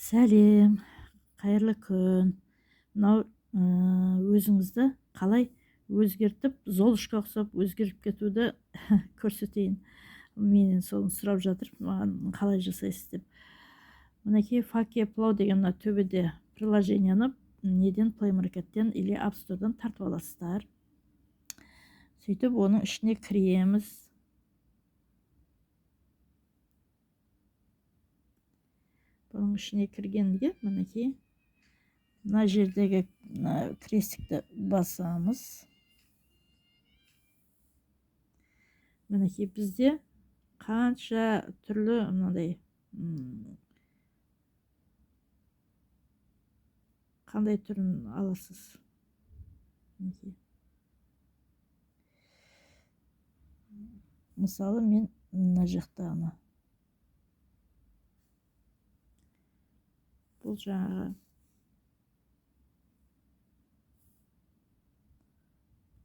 Сәлем, қайырлы күн. Мынау өзіңізді қалай өзгертіп, Золушка ұқсап өзгеріп кетуді көрсетейін. Менен соны сұрап жатыр, маған қалай жасайсыз деп. Мінекей, Факе Плау деген мына төбеде приложениені неден, Play Market'тен или App Store'дан тартып аласыздар. Сөйтіп оның ішіне кіреміз. Бұның ішіне кіргенде мінекей мына жердегі крестикті басамыз. Мінекей бізде қанша түрлі мынандай қандай түрін аласыз. Мінекей. Мысалы, мен мына жақтағыны, бұл жаңағы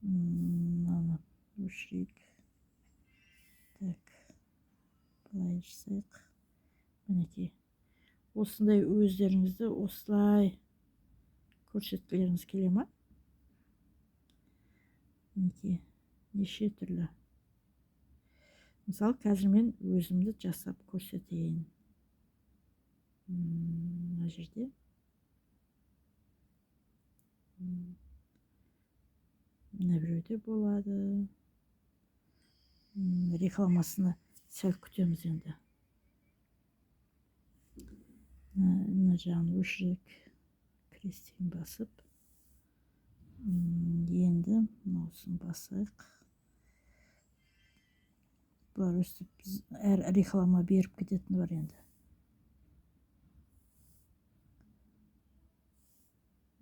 мынаны өшірейік. Так, былай жасайық. Мінекей, осындай өздеріңізді осылай көрсеткілеріңіз келе ма? Мінекей, неше түрлі. Мысалы, қазір мен өзімді жасап көрсетейін. Мына жерде мына біреуде болады. Рекламасыны сәл күтеміз енді. Мына жағын өшірейік, крестигін басып. Енді мынаусын басайық. Бұлар өстіп әр реклама беріп кететіні бар енді.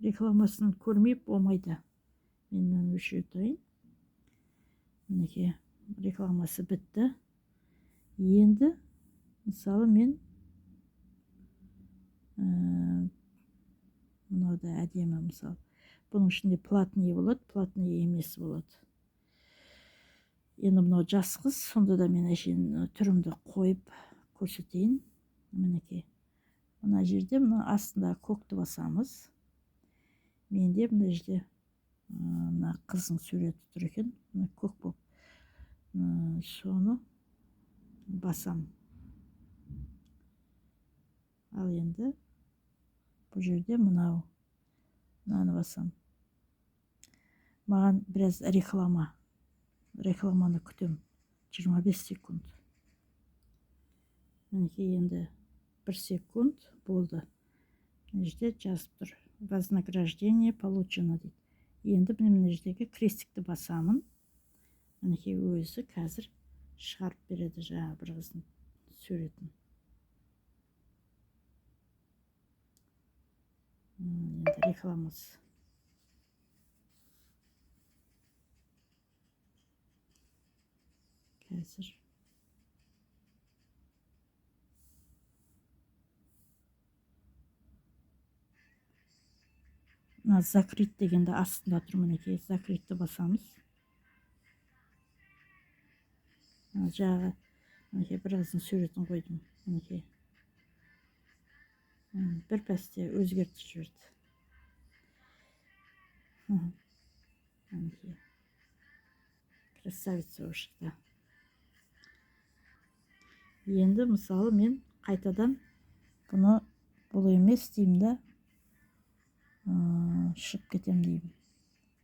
Рекламасын көрмей болмайды. Мен мынаны өшіре тұрайын. Мінекей, рекламасы бітті. Енді мысалы мен мынау да әдемі, мысалы. Бұның ішінде платный болады, платный емес болады. Енді мынау жас қыз, сонда да мен әшейін түрімді қойып көрсетейін. Мінекей. Мына жерде мына астында көкті басамыз. Менде мына жерде мына қыздың суреті тұр екен, мына көк болып. Соны басам. Ал енді бұл жерде мынау, мынаны басам. Маған біраз рекламаны күтем. 25 секунд. Мінекей, енді 1 секунд болды. Мына жерде жазып тұр. Вознаграждение получено дейді. Енді мына жердегі крестикті басамын. Мінекей, өзі қазір шығарып береді жаңағы бір қыздың суретін. Енді рекламасы. Қазір. Мына закрыть дегенде астында тұр, мінекей, закрытьті басамыз. Мына жағы, мінекей, бір қыздың суретін қойдым, мінекей. Бір пәсте өзгертіп жіберді. Мінекей. Красавица болып шықты. Енді мысалы мен қайтадан бұны бұл емес деймін да, шығып кетем деймін.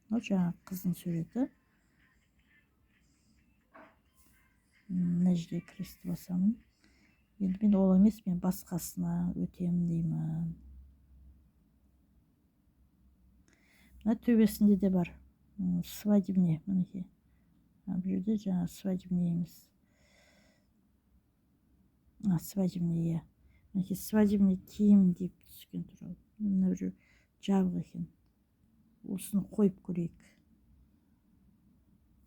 Мынау жаңағы қыздың суреті. Мына жерде крестті басамын. Енді мен ол емес, мен басқасына өтемін деймін. Мына төбесінде де бар. Свадебный, мінекей. Бұл жерде жаңағы свадебный емес. Свадебный, иә. Мінекей, свадебный киім деп түскен туралы. Мына біреу жабық екен. Осыны қойып көрейік.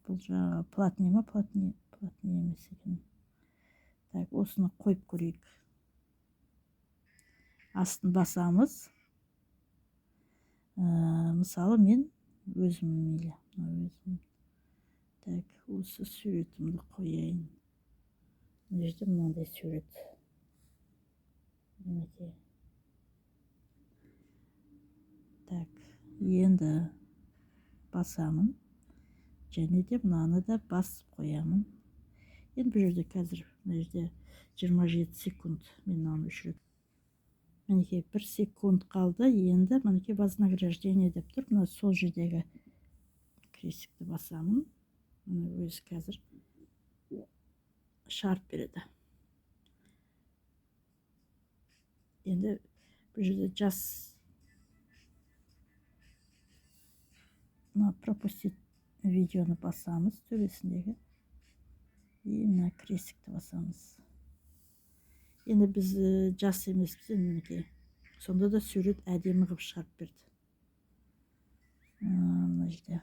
Бұл жаңағы платный ма? Платный, платный емес екен. Так, осыны қойып көрейік. Астын басамыз. Мысалы, мен өзім мейлі, мына өзім. Так, осы суретімді қояйын. Мына жерде мынандай сурет. Мінекей. Так, енді басамын. Және де мынаны да басып қоямын. Енді бұл жерде қазір мына жерде 27 секунд мен мынаны өшіремін. Мінекей 1 секунд қалды. Енді мінекей вознаграждение деп тұр. Мына сол жердегі крестикті басамын. Міне өзі қазір шығарып береді. Енді бұл жерде жас мына пропустить видеоны басамыз төбесіндегі. И мына крестикті басамыз. Енді біз жас емеспіз енді мінекей. Сонда да сурет әдемі қылып шығарып берді. Мына жерде.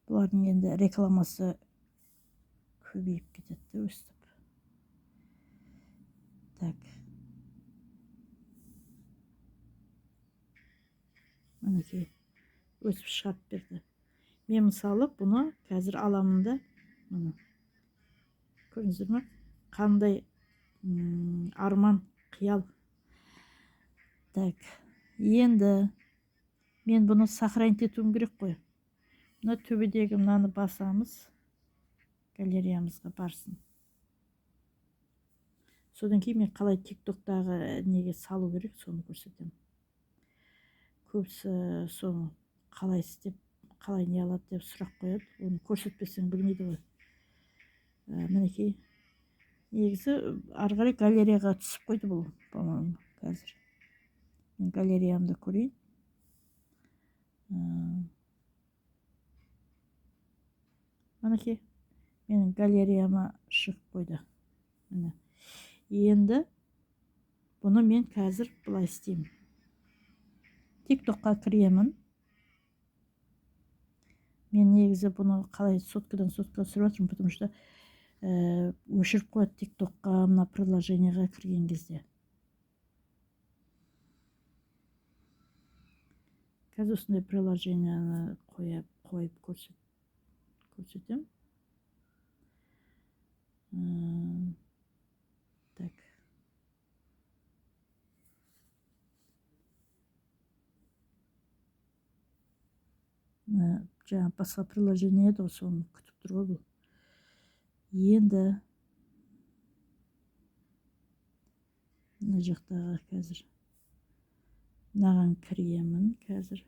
Бұлардың енді рекламасы көбейіп кетеді өстіп. Так. Мінекей өстіп шығарып берді. Мен мысалы бұны қазір аламын да, міне. Көрдіңіздер ме? Қандай арман, қиял. Так, енді мен бұны сохранить етуім керек қой. Мына төбедегі мынаны басамыз. Галереямызға барсын. Содан кейін мен қалай TikTok-тағы неге салу керек, соны көрсетемін. Көбісі соны қалай істеп, қалай не алады деп сұрақ қояды. Оны көрсетпесең білмейді ғой. Мінекей. Негізі ары қарай галереяға түсіп қойды бұл, по-моему, қазір. Мен галереямды көрейін. Мінекей, менің галереяма шығып қойды. Міне. Енді бұны мен қазір былай істеймін. TikTokқа кіремін. Мен негізі бұны қалай соткадан соткаға түсіріп жатырмын, потому что өшіріп қояды TikTokқа мына приложениеға кірген кезде. Қазір осындай приложениені қойып көрсетемін. Так. Жаңа басқа приложение еді ғой, соны күтіп тұр ғой бұл. Енді мына жақтағы қазір мынаған кіремін қазір.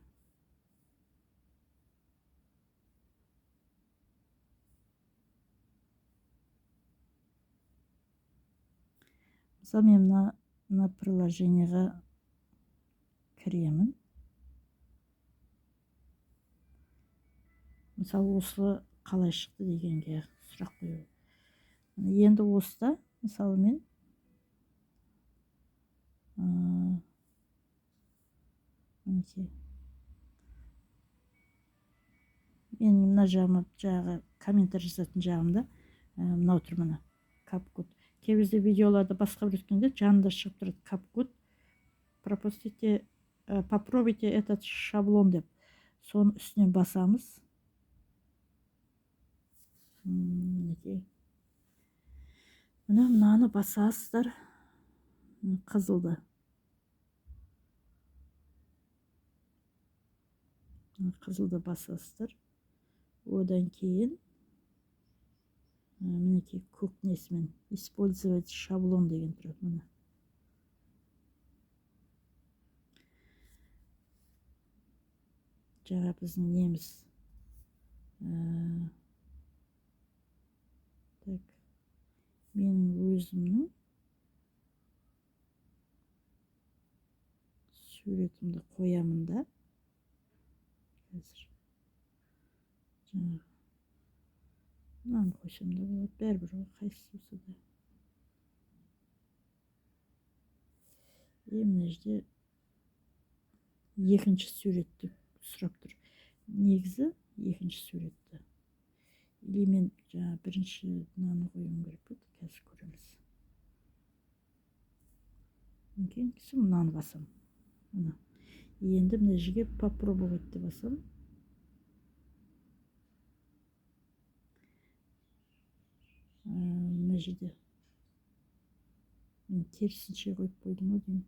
Мысалы мен мына приложениеға кіремін. Мысалы осы қалай шықты дегенге сұрақ қою. Енді осыда, мысалы мен мінекей. Мен мына жағыма, жағы комментарий жазатын жағымда мынау тұр мына CapCut. Кейбір кезде видеоларды басқа бір өткенде жанында шығып тұрады CapCut. Пропустите, попробуйте этот шаблон деп. Соның үстінен басамыз. Мінекей. Міне мынаны басасыздар. Қызылды. Қызылды басасыздар. Одан кейін мінекей көк несімен использовать шаблон деген тұрады міне. Жаңа біздің неміз. Так. Менің өзімнің суретімді қоямын да. Қазір. Жаңағы мынаны қойсам да болады, бәрібір ғой, қайсысы болса да. И мына жерде екінші суретті сұрап тұр. Негізі екінші суретті. Или мен жаңа бірінші мынаны қоюым керек пе еді? Қазір көреміз. Кейінгісі мынаны басам. Мына. Енді мына жерге попробовать деп басам. Мына жерде мен керісінше қойып қойдым ғой деймін.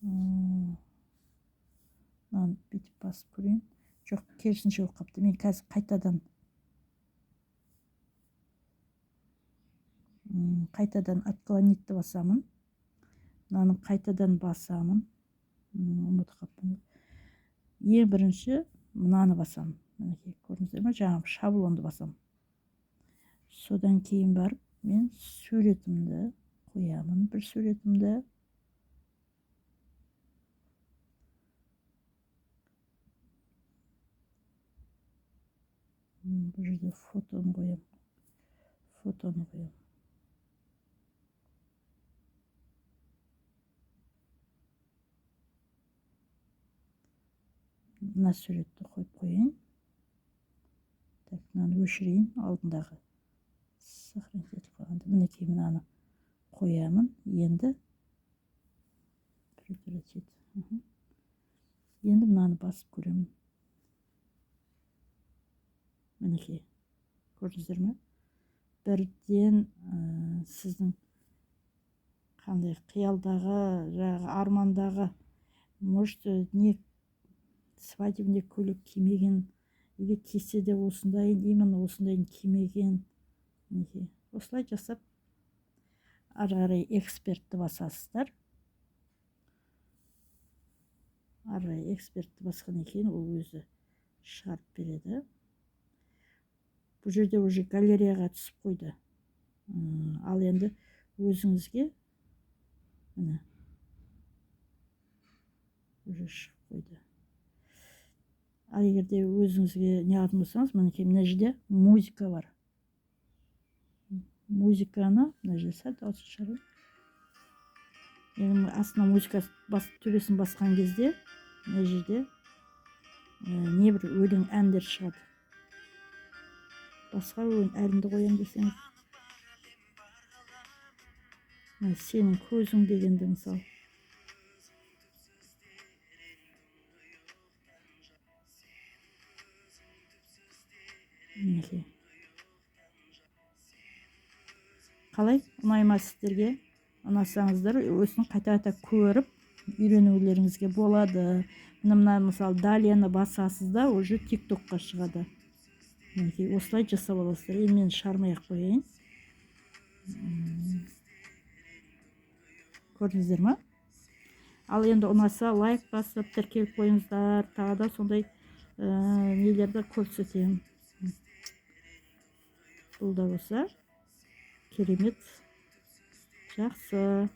Мынаны бүйтіп басып көрейін. Жоқ, керісінше болып қалыпты. Мен қазір қайтадан отклонить басамын. Мынаны қайтадан басамын. Ұмытып қалыппын. Ең бірінші мынаны басамын. Мінекей, көрдіңіздер ме? Жаңағы шаблонды басамын. Содан кейін барып мен суретімді қоямын, бір суретімді. Бұл жерде фотоны қоямын. Фотоны қоямын. Мына суретті қойып қояйын. Так, мынаны өшірейін, алдындағы сохранить етіп қойғанды. Мінекей, мынаны қоямын. Енді прекратить. Енді мынаны басып көремін. Мінекей, көрдіңіздер ме? Бірден сіздің қандай қиялдағы, жаңағы армандағы, может, не свадебный көйлек кимеген, или кисе де осындайын, именно осындайын кимеген. Мінекей, осылай жасап ары қарай экспертті басасыздар. Ары қарай экспертті басқаннан кейін ол өзі шығарып береді. Бұл жерде уже галереяға түсіп қойды. Ал енді өзіңізге міне уже шығып қойды. Ал егер де өзіңізге не алатын болсаңыз, мінекей мына жерде музыка бар. Музыканы мына жерде сәл дауысын шығарайын. Енді астына музыка төбесін басқан кезде мына жерде небір өлең әндер шығады. Басқа әнді қоямын десеңіз, мына сенің көзің дегенді мысалы. Мінекей. Қалай? Ұнай ма сіздерге? Ұнасаңыздар, осыны қайта-қайта көріп үйренулеріңізге болады. Мына мысалы далияны басасыз да, уже тиктокқа шығады. Мінекей, осылай жасап аласыздар. Енді мен шығармай ақ қояйын. Көрдіңіздер ма? Ал енді ұнаса лайк басып, тіркеліп қойыңыздар. Тағы да сондай нелерді көрсетемін. Бұл да болса керемет, жақсы.